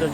Tus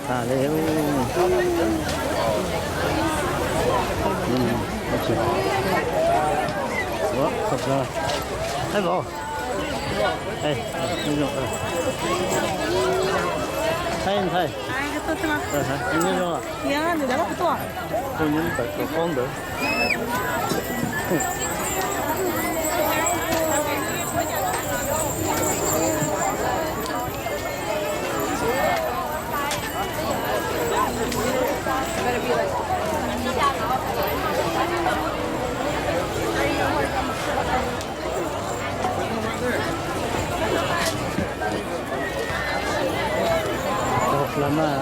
tas li. Ua, qhov txog. Hais vauv. Hais, hais ntxhais. Nyob zoo. Tus nyob ntawm tus qaub ntawd. Los mas,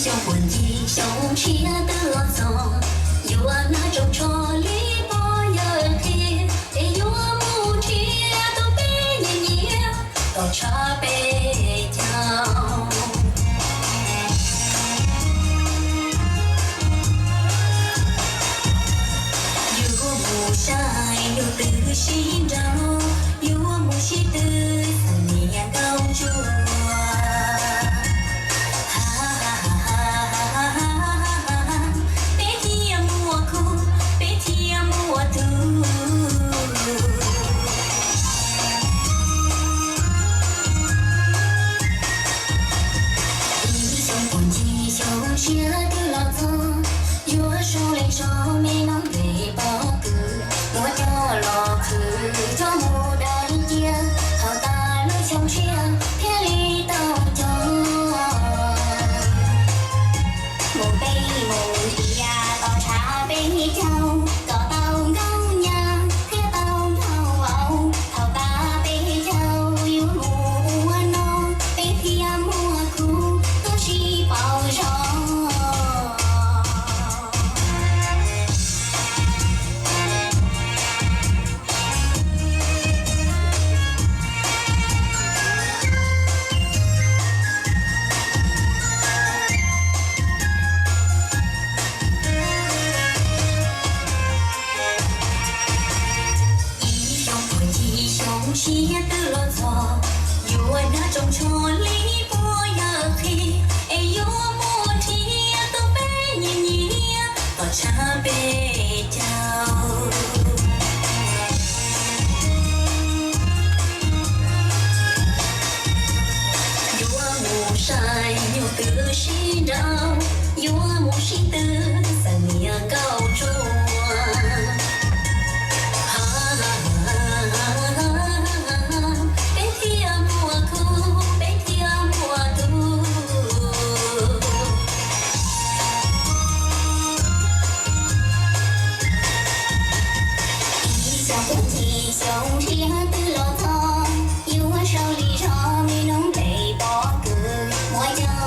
Xyoo puag ncig xyoo tshiab twb los txog, yuav nag tsoom tsho li pog yawg qhia, es yuav mus nrhiav tus peb nyiam nyiam kom tshaj peb caug. Yuav mus saib yus twb sib nraus, yuav mus sib tw xeem niam nkauj ntsuag. Peb thiaj muaj khub, peb thiaj muaj tug. Ib xyoo puag ncig xyoo tshiab twb los txog, yuav zoo li zoo me noob npe pob kws, muab coj los qhwv coj mus dai cia, thaum tas lub xyoo tshiab thiaj li tau cog. Mus peb mus nrhiav kom tshaj peb caug, kom tau nkauj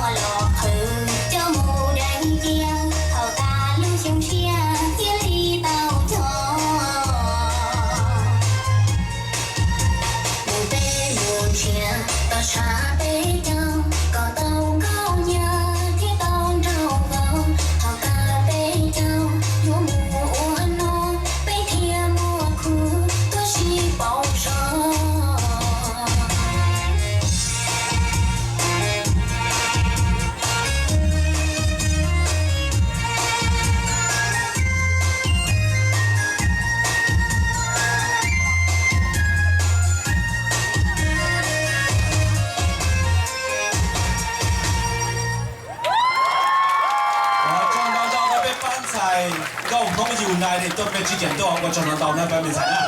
Los qhwv coj mus deev cia, thaum tas lub xyoo tshiab thiaj li tau cog. Mus peb mus nrhiav tau tshav peb caug, kom tau nkauj nyab thiab tau nraug vauv. Thaum tas peb caug yuav mus ua no, peb thiaj muaj khub tuaj sib pauv zog. Ua tsaug ntau ntau rau peb pab ntxhais nkauj Hmoob United tuaj peb tsib caim tuaj, ua tsaug ntau ntau na pab me ntxhais na.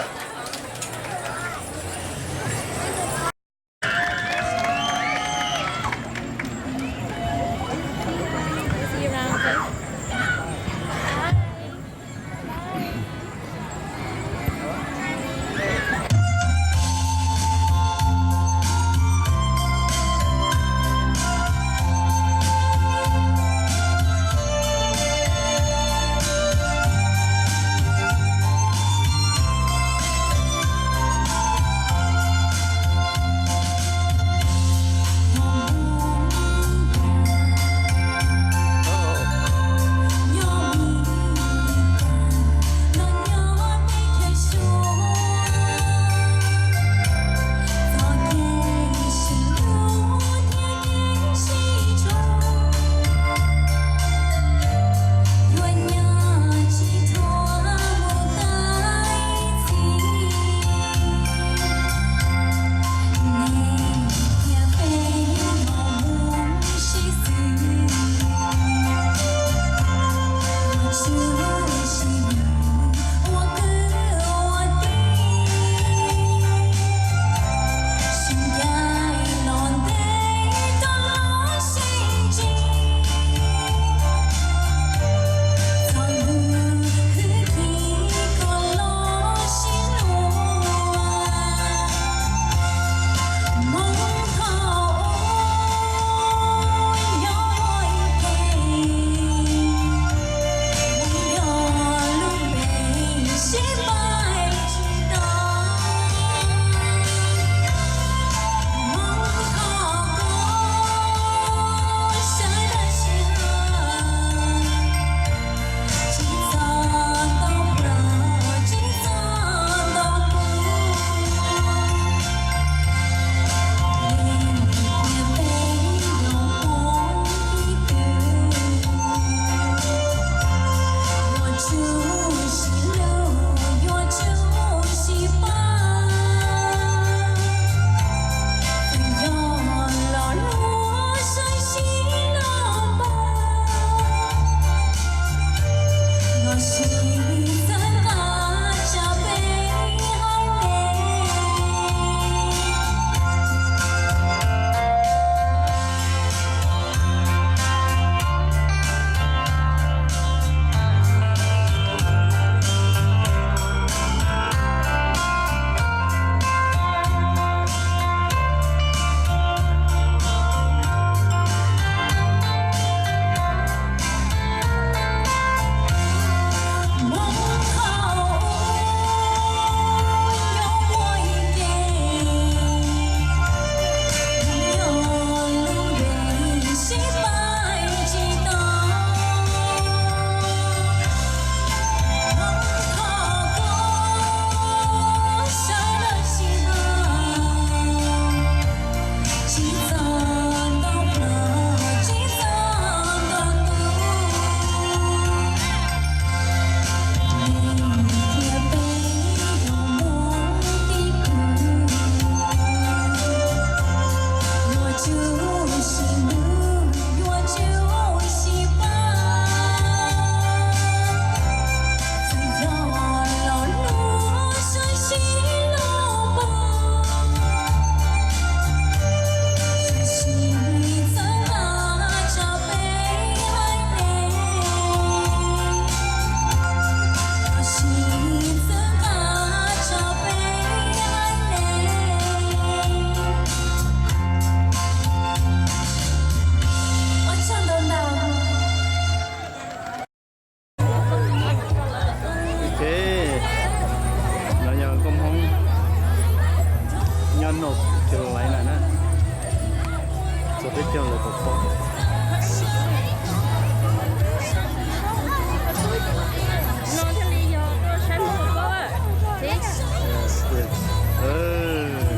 No thiaj li yog tuaj saib Hmoob ua koj.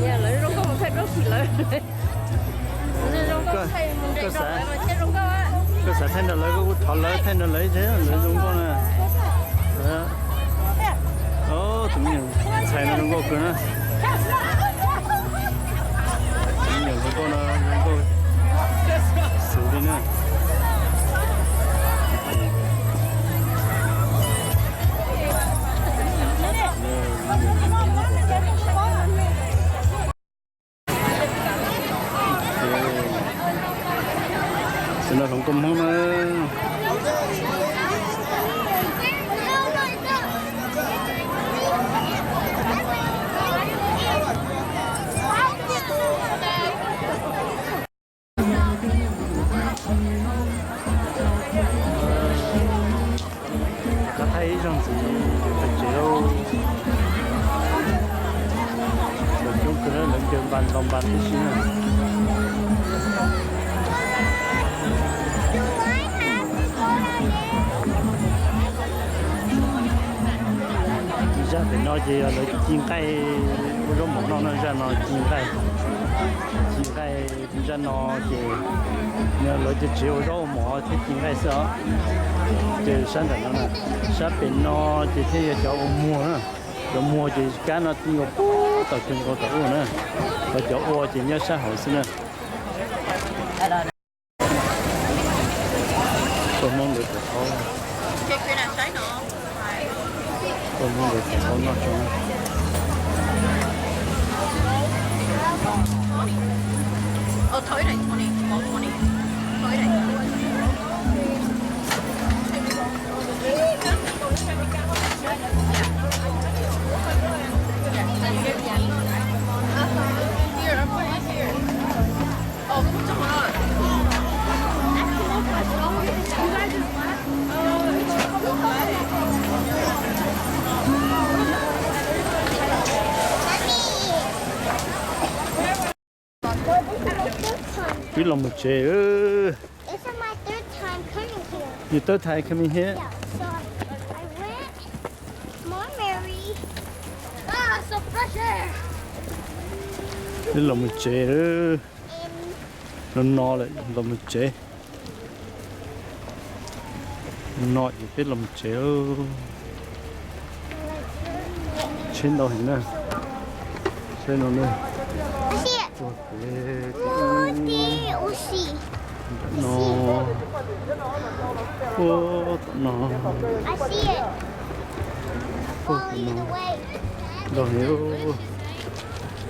Yog lawv zoo nkauj mus thaij rau tim lawv. Zoo nkauj thaij mus nres rau lawv mas thiaj zoo nkauj. Koj xav thaij nrog lawv, koj kuj thov lawv thaij nrog lawv ib teg, lawv zoo nkauj na. Tus me nyuam ntxhais no zoo nkauj kawg na. Tus me nyuam zoo nkauj no zoo nkauj xwb li na. Tus no hluas nkauj Hmoob na. Rov qab thaij ib zaug ntxiv pem tsev lauj. Coob kawg, lawv ncaws npas ntaus npas tib si na. Zaj pem no ces yog lawv ci nqaij ua zaub mov noj na, zaj no ci nqaij, ci nqaij. Zaj no ces lawv cov tsev ua zaub ua mov thiab ci nqaij xwb os. Ces sab nram no na, sab pem no ces thiaj yog cov ua muag na. Cov muag ces kab no ti ua puag tom chaw nkaus tom ub na. Ho cov ua ces nyob sab hauv xwb na. Tuaj Hmoob ntawd txaus thaub, tuaj Hmoob ntawd txaus thaub noj tso. Peb los mus tsev. Your third time coming here? Peb los mus tsev. No no lawm los mus tsev. No ces peb los mus tsev. Tsheb ntau heev na. Saib no na. Ua pem, ntawm no, puag tom no, puag tom no, ntau heev,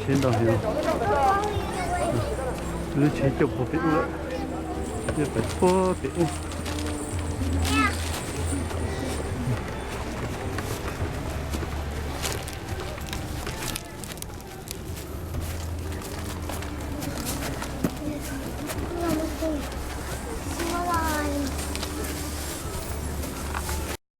tsheb ntau heev. Lub tsheb coj puag pem ub lawm, coj pem puag pem ub.